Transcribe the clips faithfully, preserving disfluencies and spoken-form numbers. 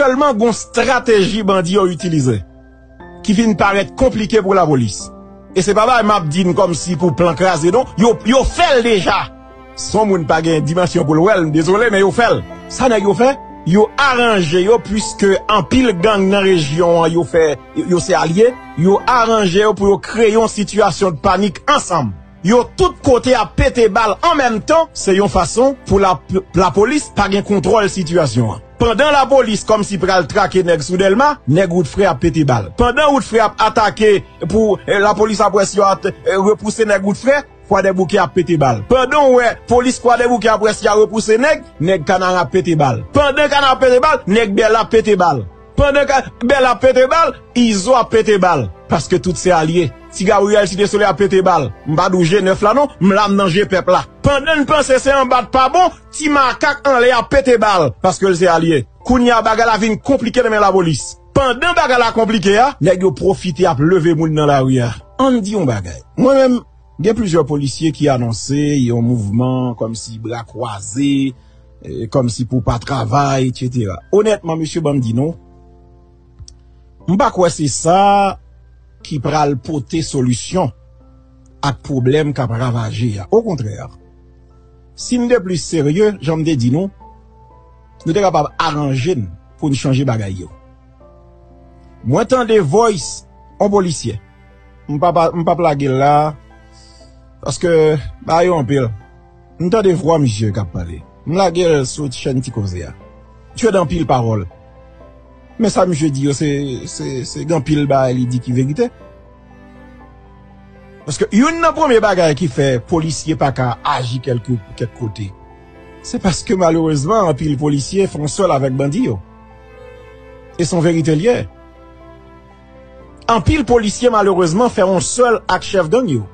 Sèlman gon strateji bandi yo itilize ki vin parèt konplike pou lapolis. E se pa bagay m ap di n kòmsi pou plan kraze non, yo, yo fè l deja. Si yon moun pa gen dimansyon pou l wè l, m dezole, men yo fè l. Sa nèg yo fè? Yo aranje yo, piske anpil gang nan rejyon an yo fè, yo se alye, yo aranje yo pou yo kreye yon sitiyasyon de panik ansanm. Yo tout kote ap pete bal an menm tan, se yon fason pou la, lapolis pa gen kontwòl sitiyasyon an. Pandan lapolis kòmsi pral trake nèg sou Dèlma, nèg Wout Frè ap pete bal. Pandan Wout Frè ap atake pou, eh, lapolis ap wè si yo at, eh, repouse nèg Wout Frè, Kwadèboukè ap pete bal. Pandan w wè polis Kwadèboukè ap wè si y a repouse nèg, nèg Kanara ap pete bal. Pandan Kanara ap pete bal, nèg Bèl ap pete bal. Pandan ka, Bèl ap pete bal, Izo ap pete bal. Paske tout se alye. Ti Gabriyèl Site Solèy ap pete bal. M pa di w G nèf la non, m la m nan G pèp la. Pandan n panse se anba t pa bon, Ti Makak anlè ap pete bal. Paske l se alye. Kounye a bagay la vin konplike nan men lapolis. Pandan bagay la konplike a, nèg yo pwofite ap leve moun nan lari a. Ann di yon bagay. Mwen menm, gen plizyè polisye ki anonse yon mouvman kòmsi bra kwaze, eh, kòmsi pou pa travay, etsetera. Onètman, mesye, ban m di nou, m pa kwè se sa ki pral pote solisyon ak pwoblèm k ap ravaje a. Okontrè, si n te plis serye, jan m te di nou, nou te kapab aranje n pou n chanje bagay yo. Mwen tande voice yon polisye. M p ap, m p ap lage l la, paske bagay yo anpil. M tande vwa misye k ap pale. M lage l sou chèn Ti Koze a. Misye gen anpil pawòl. Men sa misye di yo, se, se, se gen anpil bagay li di ki verite. Paske youn nan premye bagay ki fè polisye pa ka aji kèlke, kèk kote, se paske malerezman anpil polisye fè yon sèl avèk bandi yo. E se yon verite l ye. Anpil polisye malerezman fè yon sèl ak chèf gang yo.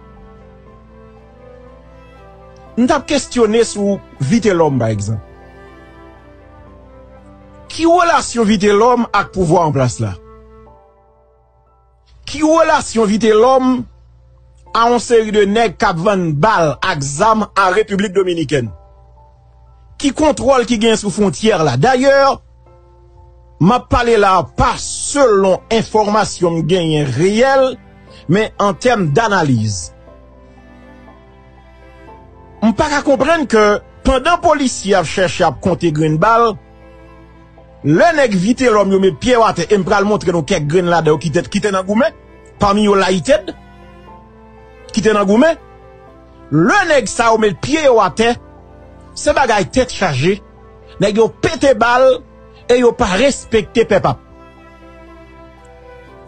M t ap kesyone sou Vitelhomme, pa egzanp. Ki relasyon Vitelhomme ak pouvwa an plas la? Ki relasyon Vitelhomme a yon seri de nèg k ap vann bal ak zam an Repiblik Dominikèn? Ki kontwòl ki gen sou fwontyè la? Dayè, m ap pale la pa selon enfòmasyon m genyen reyèl, men an tèm danaliz. M pa ka konprann ke pandan polisye ap chèche ap konte grenn bal, lè nèg Vitelhomme yo met pye yo atè, e m pral montre nou kèk grenn ladan yo ki te, ki te nan goumen, pami yo Lighted, ki te nan goumen. Lè nèg sa yo met pye yo atè, se bagay tèt chaje. Nèg yo pete bal e yo pa respekte pèp ap.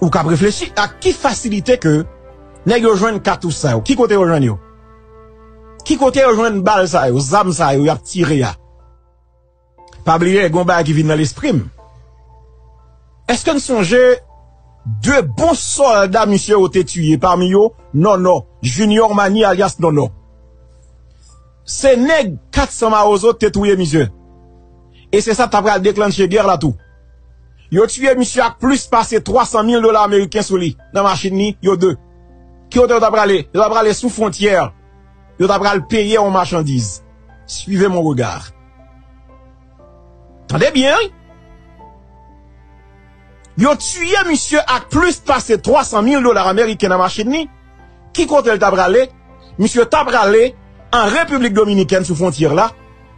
Ou k ap reflechi ak ki fasilite ke nèg yo jwenn katouch sa yo. Ki kote yo jwenn yo? Ki kote yo jwenn bal sa yo, zam sa yo y ap tire a? Pa bliye, gen yon bagay ki vin nan lespri m. Èske n sonje de bon sòlda misye yo te tiye, pami yo Nònò, Junior Mani alyas Nònò? Se nèg kat san Mawozo te touye misye. E se sa t ap pral deklanche gè la tou. Yo tiye misye ak plis pase twa san mil dola ameriken sou li, nan machin li, yo de. Ki kote yo ta prale? Yo ta prale sou fwontyè. Yo ta pral peye yon machandiz. Suivez mon regard. Tande byen, wi. Yo tiye misye ak plis pase twa san mil dola ameriken nan machin li. Ki kote l ta prale? Misye ta prale an Repiblik Dominikèn sou fwontyè la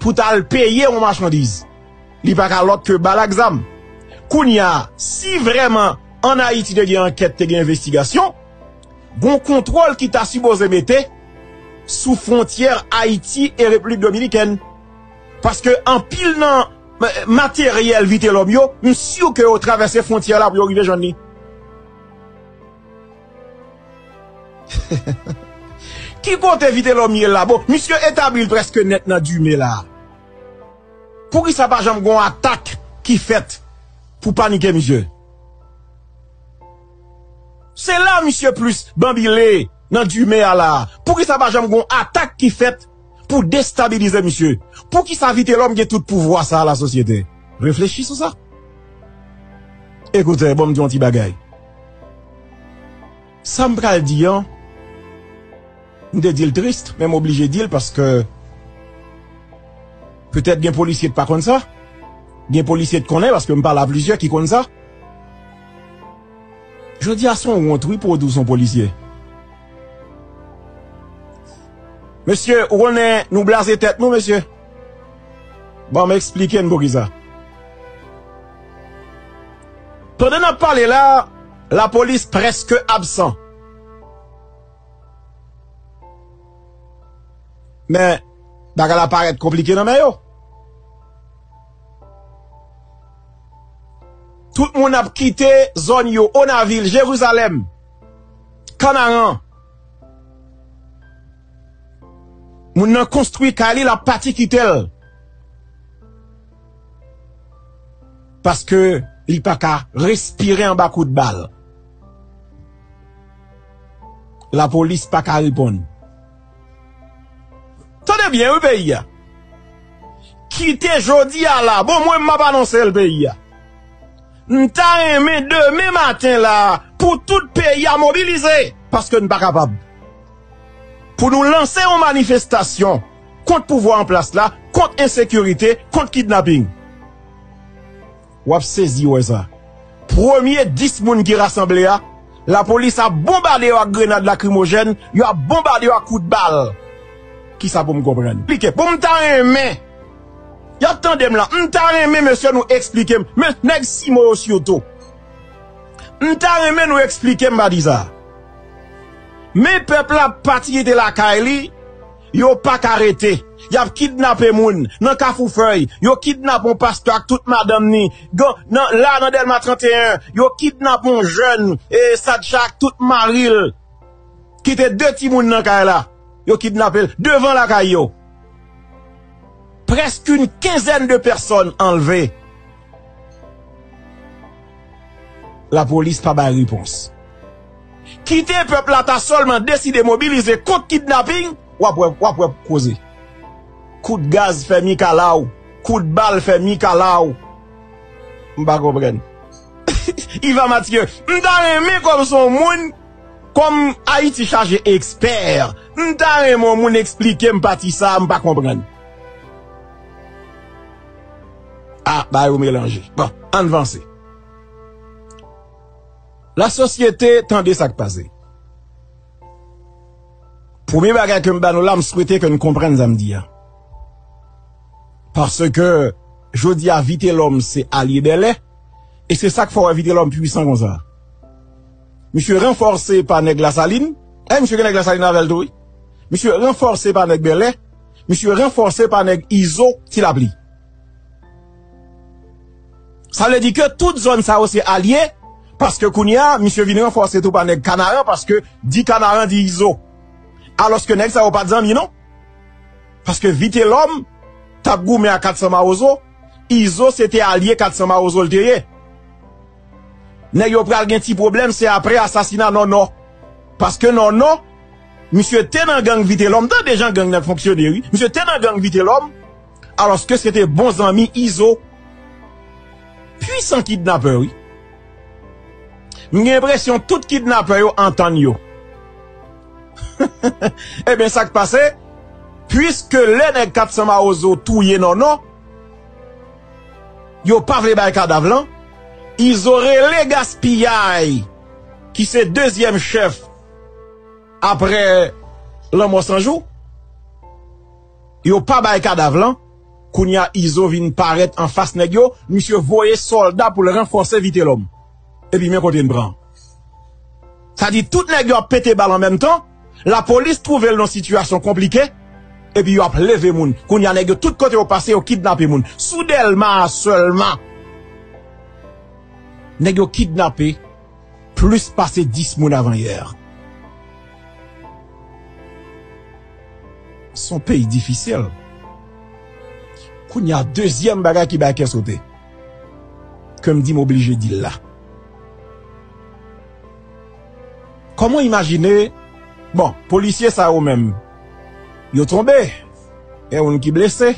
pou ta al peye yon machandiz. Li pa ka lòt ke bal ak zam. Kounye a, si vrèman ann Ayiti te gen ankèt, te gen envestigasyon, gon kontwòl ki ta sipoze mete sou fwontyè Ayiti e Repiblik Dominikèn. Paske anpil nan, eh, materyèl Vitelhomme yo, m si ke yo travèse fwontyè la pou yo rive jwenn li. Ki kote Vitelhomme ye la? Bon, misye etabli l prèske nèt nan Dume la. Poukisa pa janm gon atak ki fèt pou panike misye? Se la misye plis banbile nan Dume a la. Poukisa pa janm gon atak ki fèt pou destabilize misye? Poukisa Vitelhomme gen tout pouvwa sa a, lasosyete? Reflechi sou sa. Ekoute, bon, m di yon ti bagay. Sa m pral di an, m te di l tris, men m oblije di l paske petèt gen polisye k pa konn sa. Gen polisye k konnen, paske m pale a plizyè ki konn sa. Jodi a se yon wont, wi, pou w di w se yon polisye. Mesye, ou konnen nou blaze tèt nou, mesye. Ban m eksplike n poukisa. Pandan n ap pale la, lapolis prèske absan. Men, bagay la parèt konplike nan men yo. Tout moun ap kite zòn yo, Onavil, Jerizalèm, Kanaran. Moun nan konstwi kay li, l ap pati kite l. Paske li pa ka respire anba kout bal. Lapolis pa ka reponn. Tande byen, wi, peyi a. Kite jodi a la. Bon, mwen, m ap anonse l, peyi a. M ta renmen demen maten la pou tout peyi a mobilize, paske n pa kapab. Pou nou lanse yon manifestasyon kont pouvwa an plas la, kont ensekirite, kont kidnaping. W ap sezi wè sa. Premye dis moun ki rasanble a, lapolis ap bonbade yo ak grenad lakrimojèn, yo ap bonbade yo ak kout bal. Kisa pou m konprann? Eksplike. Bon, m ta renmen. Y ap tande m la. M ta renmen, mesye, nou eksplike m. Men, nèg Simo yo sitou. M ta renmen nou eksplike m, pa di sa. Men pèp la ap pati kite lakay li, yo pa ka rete. Y ap kidnape moun nan Kafou Fèy. Yo kidnape yon pastè ak tout madanm ni. Gen, nan, la, nan Dèlma trannteyen, yo kidnape yon jèn, e, Sadcha ak tout mari l. Kite de timoun nan kay la. Yo kidnape l devan lakay yo. Prèske yon kenzèn de pèsòn anlve. Lapolis pa bay repons. Kite pèp la ta sèlman deside mobilize kont kidnaping, w ap wè, w ap wè koze. Kout gaz fè mikalaw, kout bal fè mikalaw. M pa konprann. Ivan Mathieu, m ta renmen kòm se yon moun, kòm Ayiti chaje ekspè, m ta renmen yon moun eksplike m pati sa a, m pa konprann. Ah, bagay yo melanje. Bon, ann vanse. Lasosyete, tande sa k pase. Premye bagay ke m ba nou la, m swete ke n konprann sa m di a. Paske, jodi a, Vitelhomme se alye Bèlè, e se sa k fè w wè Vitelhomme pwisan konsa. Misye ranfòse pa nèg Lasalin, e misye gen nèg Lasalin avè l tou, wi. Misye ranfòse pa nèg Bèlè, misye ranfòse pa nèg Izo, Ti Lapli. Sa vle di ke tout zòn sa yo se alye, paske kounye a, misye vin ranfòse tou pa nèg Kanaran, paske di Kanaran di Izo. Alòske nèg sa yo pa t zanmi, non. Paske Vitelhomme t ap goumen ak Kat San Mawozo, Izo se te alye Kat San Mawozo l te ye. Nèg yo pral gen ti pwoblèm, se apre asasina Nònò. Paske Nònò, misye te nan gang Vitelhomme, tande jan gang nan fonksyone, wi. Misye te nan gang Vitelhomme, alòske se te bon zanmi Izo. Pwisan kidnapè, wi. M gen enpresyon tout kidnapè yo antann yo. Ebyen, sa k pase? Piske lè nèg Kat San Mawozo touye Nònò, yo pa vle bay kadav lan, Izo rele Gaspiyay, ki se dezyèm chèf apre Lanmò San Jou, yo pa bay kadav lan. Kounye a, Izo vin parèt anfas nèg yo, misye voye sòlda pou l ranfòse Vitelhomme. Epi men kote n pran. Sa di tout nèg yo ap pete bal an menm tan, lapolis twouve l nan sitiyasyon konplike, epi yo ap leve moun. Kounye a nèg yo tout kote yo pase, yo kidnape moun. Sou Dèlma a sèlman, nèg yo kidnape plis pase dis moun avan yè. Se yon peyi difisil. Kounye a, dezyèm bagay ki bay kè sote, ke m di m oblije di l la. Kòman w imajine, bon, polisye sa yo menm, yo tonbe, gen youn ki blese,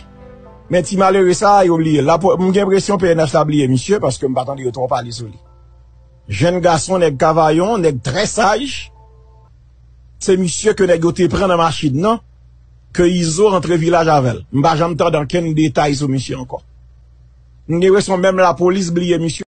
men ti malere sa a, yo bliye l. Lapo-, m gen enpresyon P N H la bliye misye, paske m pa tande yo twò pale sou li. Jèn gason, nèg Kavayon, nèg trè saj, se misye ke nèg yo te pran nan machin nan, ke Izo rantre vilaj avè l. M pa janm tande ankenn detay sou misye ankò. M gen enpresyon menm lapolis bliye misye.